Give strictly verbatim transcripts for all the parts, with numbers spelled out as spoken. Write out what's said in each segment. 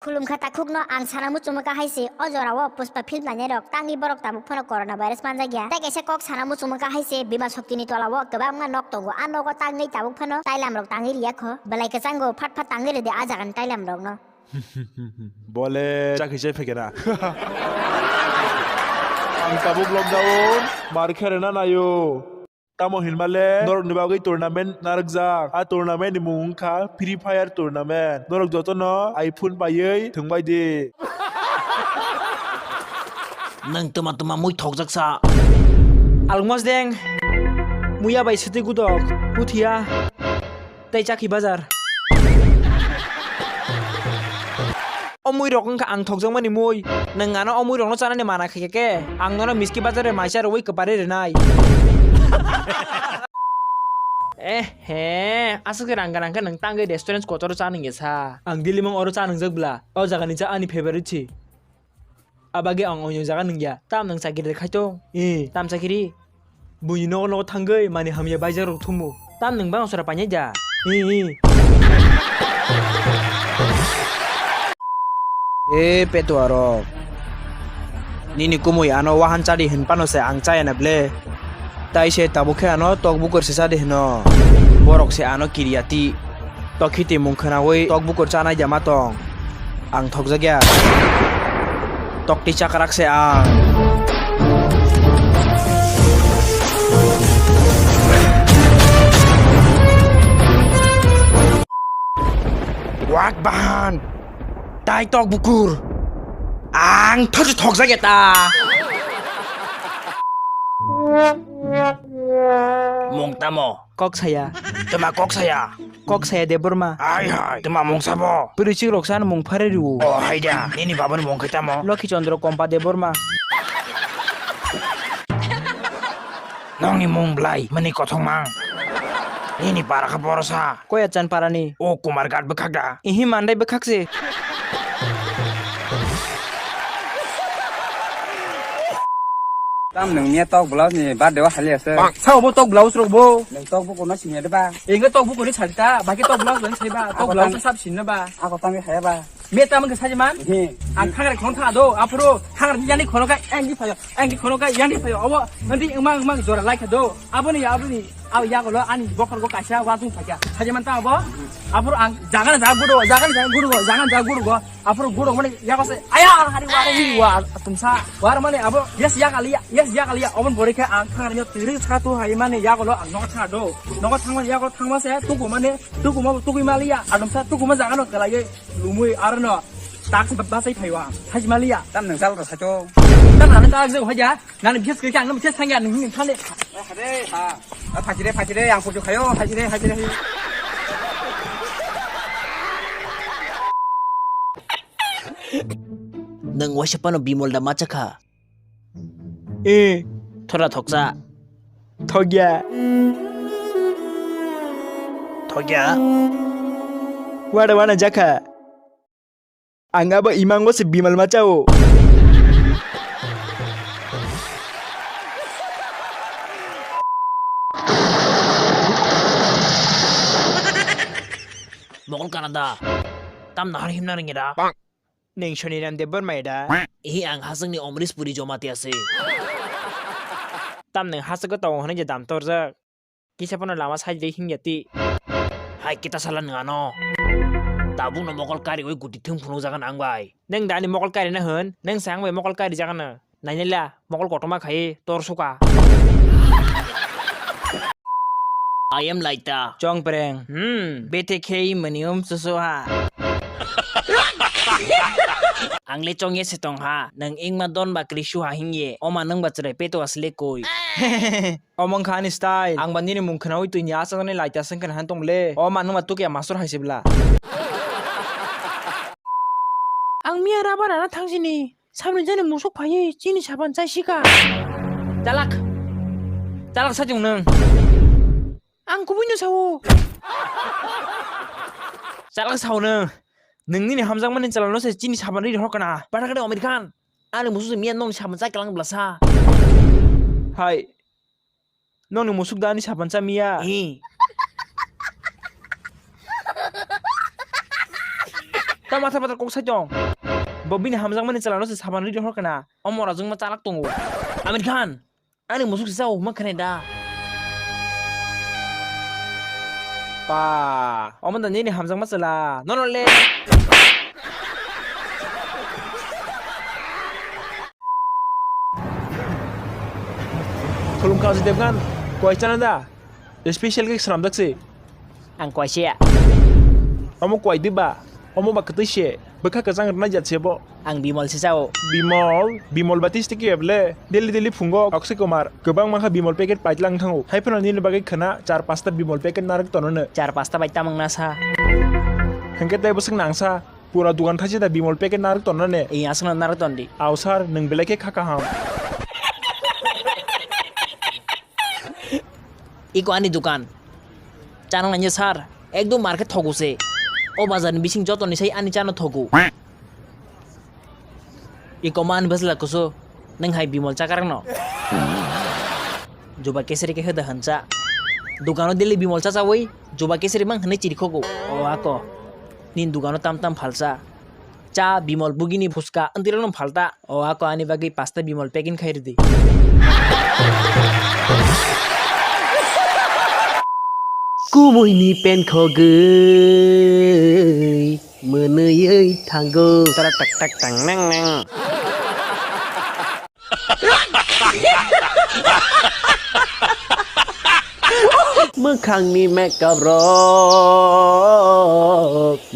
Khulumkha takhukno ang sana muchungma kha hai se, o jorao Pushpa film nainai rok tangwi borok tabuk phano corona virus manjak ya. Tai kaisa kok sana muchungma kha hai se, Bima Shakti ni tola o kwbangma nok tongo. A nogo tangwi tabuk phano tailam rok tangwi riya kho. Belai kwchango, phat phat tangwi rwdi a jaga ni tailam rok no. Bole chakhi chai phekena. Ang tabuk lockdown mar khe rwna naio. Tamo hinmale norokni bagwi tournament narwkjak. A tournament ni mung wngkha Free Fire tournament. Norok jotono iPhone paiwi thwngbai di. Nwng twma twma mui thokjak sa. Almos deng. Muya bai swtwi gudok. Puthia. Tei chakhi bazar. O mui rok wngkha ang thokjakmani mui. Nwng ano o mui rokno chanani mana khaikha khe, ang nono miski bazar bai maisa rwui kwparwi rwnai. Eh, he, aswk se rang gwnang khe nwng tangwi restaurant kotor o cha nungya sa. Ang Delhi mang oro cha nungjak bla. O jaga ni cha ani favorite si. Abagwi ang oino jaga nungya. Tam nwng chakiri de khaito? Eh, tam chakiri? Buini nogo nogo thangwi mani hamya baijak rok thumo. Tam nwng bang sora painai da? Eh, eh. Eh, petua rok. Nini kumui ano wahan chadi hin pano se ang chaya na ble. Tai se tabuk khe ano tok bukur se chadi hino. Borok se ano kiriya ti. Tokhiti mung khwnaui tok bukur chanai jama tong. Ang thokjakya. Tokti chakrak se ang. Wak bahan. Tai tok bukur. Ang thosi thokjakya ta. Mung tamo? Kok saya. Tuma kok saya. Kok saya Debbarma. Hai hai, tuma mung sabo? Pwrwi chik rok san mung phare rwo. O hai da, nini babani mung khe tamo? Lokhi Chandra Kompa Debbarma. Nongni mung blai, mani kothong mang. Nini para kha borosa. Koya chan parani. O Kumar Ghat bwkhak da? Ihi mandai bwkhak se. Tam nwng miya tok blouse ni birthday o hali ase. Sao bo tok blouse rok bo? Nwng tok bukur no siniya de ba? Inga tok bukur ni sari ta, baki tok blouse bo ni sai ba, tok blouse sab sinna ba. Ako tang hai ba? Miya tam ke saji man? He. Ang thangre khon tha do, apro thangre yani khono ka, ang di phayo, ang di khono ka, yani phayo. Abo nanti emang emang jora lai kha do. Aboni, aboni, abo yago lo ani bokhor go kaisa wa tung phakya. Saji man ta abo? Apro ang jagan jaga gudo, jagan jaga gudo, jagan jaga gudo. Aphuru gurung mani yago se, aya, hari wari ni wa, tumsa, war mani abo, yes, ya kali ya, yes, ya kali ya, obon bori khe ang thang ri tiri sa tu hai mani yago lo, ang nogo thang do, nogo thang mani yago thang ma se, tuku mani, tuku ma, tuku ma liya, adum sa, tuku ma jaga no kala ye, lumui arno, tak se ba sai phaiwa, hai ma liya. Tam nang sal ro sa cho. Tam nang tak se hoja. Nani bises kiri ang nani bises sangya nini thani. Hade ha. Phachire phachire yang puju khayo phachire phachire. Nang waisa pano Bimol da macha kha. Eh. Thora thoksa. Thogya. Thogya. Wada wada jakha. Ang abo imango se Bimal machao. Mokol kana da? Tam nahar himna ringi da? Ning Soniram Debbarma da? Ihi ang hasangni Omrish Puri Jamatia se. Tam ning hasako tong hwnwi je dam torjak. Kisa phano lama side bai himya ti. Hai kita sala nang ano. Tabuk no mokol kari oi guti thung phunuk jagan ang bai. Neng dani mokol kari na hwn, neng sang bai mokol kari jagan na. Nainela mokol kotoma khai tor suka. I am Laita. Chong preng. Hmm, bete khei manium susu ha. Ang le chong ye se tong ha. Nang ingma don ba krisu ha hingye. Oma nang ba chwrai peto asle koi. Omo wngkha ani style. Ang ba nini mung khwnaui twi ni aswk ni laita swng khwna han tong le. O manung ba tukya mastor hai se bla. Ang miya raba rana thang sini. Samni jani musuk phaiwi chini saban chai sika. Chalak. Chalak sa chwng nwng. Ang kubui no sao. Chalak sao nwng. Nwng nini hamjakmani chalano se chini saban ri hor kana. Bathakani Amir Khan. Ani musuk se miya nongni saban chai kalang blasa. Hai. Nongni musuk da ani saban cha miya. Hi. Ta matha patar kok sai tong. Bo bini hamjakmani chwla no se saban ri hor kana. O mora jwngma chalak tongo. Amir Khan, ani musuk se chao ma khane da. Pa, omo da nini hamjakma chwla. No, no, le. Khulumkha Ajay Devgan, koi chana da? Special khe swnamjak se. Ang koi se ya. Omo koi di ba? Omo ba kwtwi se. Bwkha kwchang rwnai jat se bo. Ang Bimol se chao. Bimol? Bimol ba twisti khe ble? Daily daily phungo Akshay Kumar. Kwbang mankha Bimol packet paitlang thango. Hai phano nini bagwi khwna char pasta Bimol packet narwk tono no. Char pasta bai tamang na sa. Hwnkhe tei bwswk nang sa. Pura dugan thaisa da Bimol packet narwk tonno ne? Ei, aswkno narwk ton di. Aw sir, nwng belai khe kha kaham. Iko ani dukan. Chana nangya sir, ekdom market thogo se. O bazar ni bising joto ni sai ani chano thogo. Iko man bwsla kusu, nwng hai Bimol chakarang no. Juba keseri khe hoda hansa. Dukano daily Bimol chachawi, juba keseri mang hwnwi chirikhogo. O ako. Nini dukano tam tam phalsa. Cha, Bimol, bugini phuska, antirokno phalta. O ako ani bagwi pasta Bimol packing khai rwdi. Kumuini pen khogwi mwnwiwi thango. Tara tak tak tang nang nang. Mwkhangni makeup rok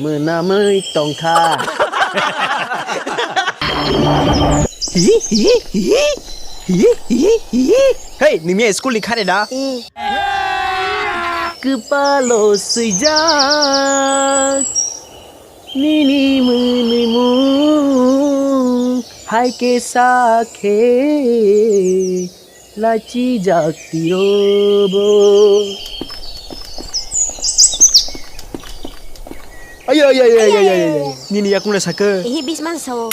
mwnamwi tongkha. Hey, nini school ni khare da? Kwpalo swijak nini mwnwi mung hai khe sa khe. Lachijak tirobo. Ayo, ayo, ayo, ayo, ayo, ayo. Nini yakung na saka. Ihi bisman sao.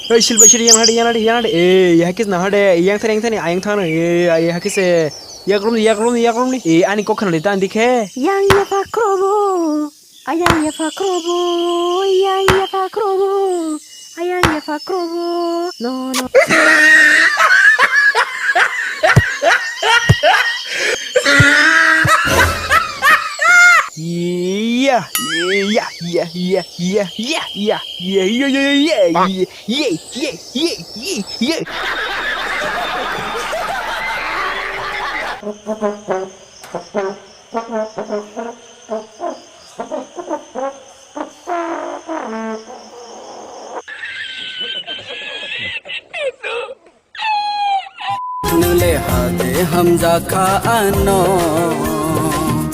Oi, sil bai sil yang hade, yang hade, yang hade. Eh, ya kis na hade, yang thani, yang thani, ayang thani. Eh, ya kis eh. Yakrum, yakrum, yakrum ni. Eh, ani kokhan le tan dikhe. Yang ya pakrobo. Ayang ya pakrobo, ayang ya pakrobo, ayang ya pakrobo. No, no. Iya, iya, iya, iya, iya, iya, iya, iya, iya, iya, iya, iya, iya, iya, iya, iya. Nule hade hamjakha ano.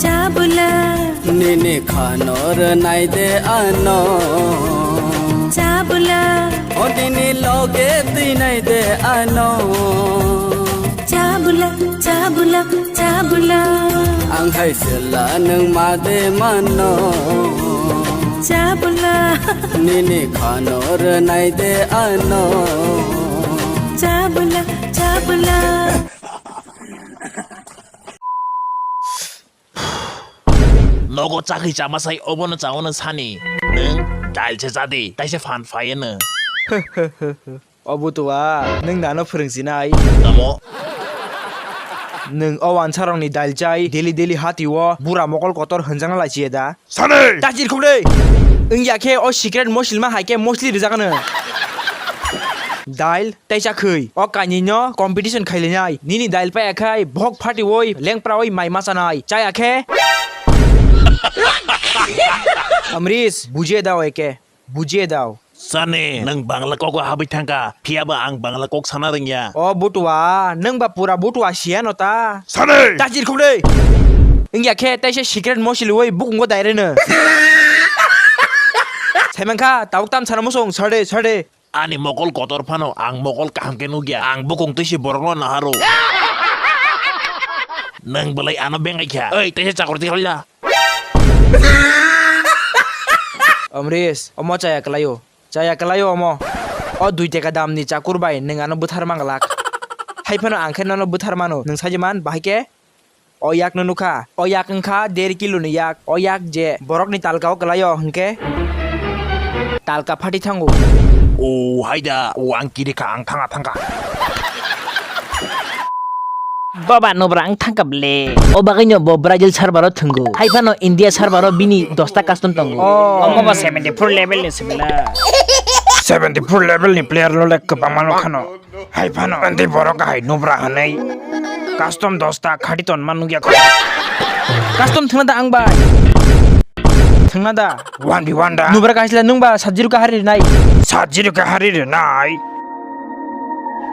Chabula. Nini khanor naide ano. Chabula. O nini loge twi naide ano. Chabula, chabula, chabula. Ang hai sela nwng made mano. Chabula. Nini khanor naide ano. Chabula, chabula. Nogo chakhi chama sai obono chaono sani. Nwng dail se jadi, taisa phan phaiya no. O butua, nwng nano phwrwng sinai? Tamo? Nwng o wansarokni dail chai, daily daily hati o bura mokol kotor hwnjakna lai chiya da? Sani! Tajir khokdei! Wngya khe o secret mosilma hai khe mosli rwjak no. Dail tei chakhwi, o kainwi no competition khailainai. Nini dail paiya khai, bok phati oi, lengpra oi, mai machanai. Chaya khe? Amrish, bujie dao eke. Bujie dao. Sani, nwng Bangla kok o habwi thangkha, phiya ba ang Bangla kok sana rwngya. O butua, nwng ba pura butua siya no ta. Sani! Tajir khokdei! Wngya khe, taisa secret mosilwi bukungo daireno. Saimankha, tabuk tam sana musung, sade, sade. Ani mokol kotor phano, ang mokol kaham khe nukya. Ang bukung twi se borokno naharo. Nwng belai ano bengai kha. Oi, taisa chakor twi khalya. Amrish, omo chaya kwlaio. Chaya kwlaio omo. O dui teka damni chakur bai nwng ano bwthar manglak. Hai phano ang khe nono bwthar mano. Nwng sajiman bahai khe? O yak no nukha. O yak wngkha der kilo ni yak. O yak je borokni talka o kwlaio hwnkhe. Talka phati thango. O haida, o ang kiri kha, ang thanga thangkha. Baba nubra ang thangkha ble. O bagwi no bo Brazil server o thwngo. Hai phano India server o bini dosta custom tongo. Oh. Omo ba seventy four level ni sibla. Seventy four level ni player lo le kwbangma no khano. Hai phano, andi borok hai nubra hwnwi custom dosta khati tonma nukya kho. Custom thwngna da ang bai. Thwngna da. One v one da. Nubra kaisla nungba sajiro ka hari rinai. Sajiro ka hari rinai.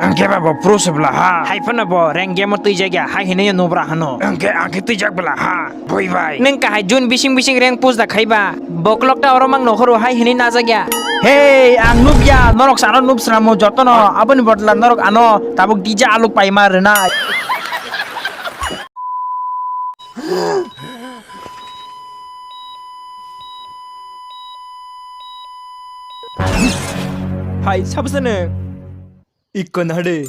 Angke ba bo pro se bla ha. Hai phano bo rank game o twijak ya, hai hinwi nubra hano. Angke, angke twijak bla ha. Bui bai. Nwng kahai June bising bising rank push da khaiba. Boklok ta oro mang nokhoro hai hinwi najak ya. Hey, ang nukya, norok sano nub swnamo jotono. Aboni bodla norok ano tabuk D J aluk paima rwnai. Hai, sabsene. Ikko nahade.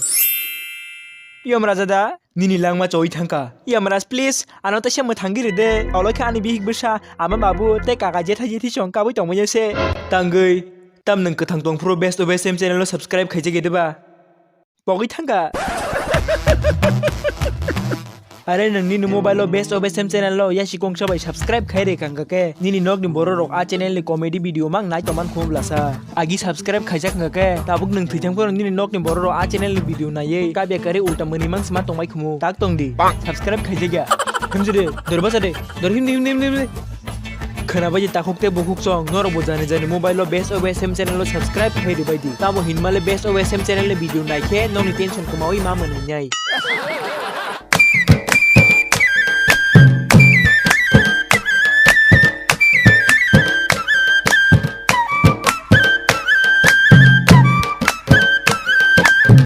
Yamraja da, nini langma choi thangka. Yamraj, please, ano teisa mwthangwi rwde. Olokhe ani bihik bwsa, ama babu, tei kaka jetha jethi chong kabui tongmanya se. Tangwi, tam nwng kwthang tongphuru Best of S M channel no subscribe khaijak ya deba? Pogwi thangka. Are nwng nini mobile o Best of S M channel lo yasi kongsa bai subscribe khai re kangka ke nini nokni borok rok a channel ni comedy video mang nai tongman khum blasa. Agi subscribe khaijak wngkha khe tabuk nwng thwithang phano nini nokni borok rok a channel ni video naiwi kabya kari ulta mwnwi mang sima tongbai khumu. Tak tong di. Subscribe khaijak ya. Himjide, dor basa de. Dor himdi, himdi, himdi, himdi. Khwnabai di takhuk tei bukhuk song, norok bo jani jani mobile o Best of S M channel o subscribe khai rwbai di. Tamo hinmale Best of S M channel ni video naikhe nokni tension kwmawi ma mwnwi nai.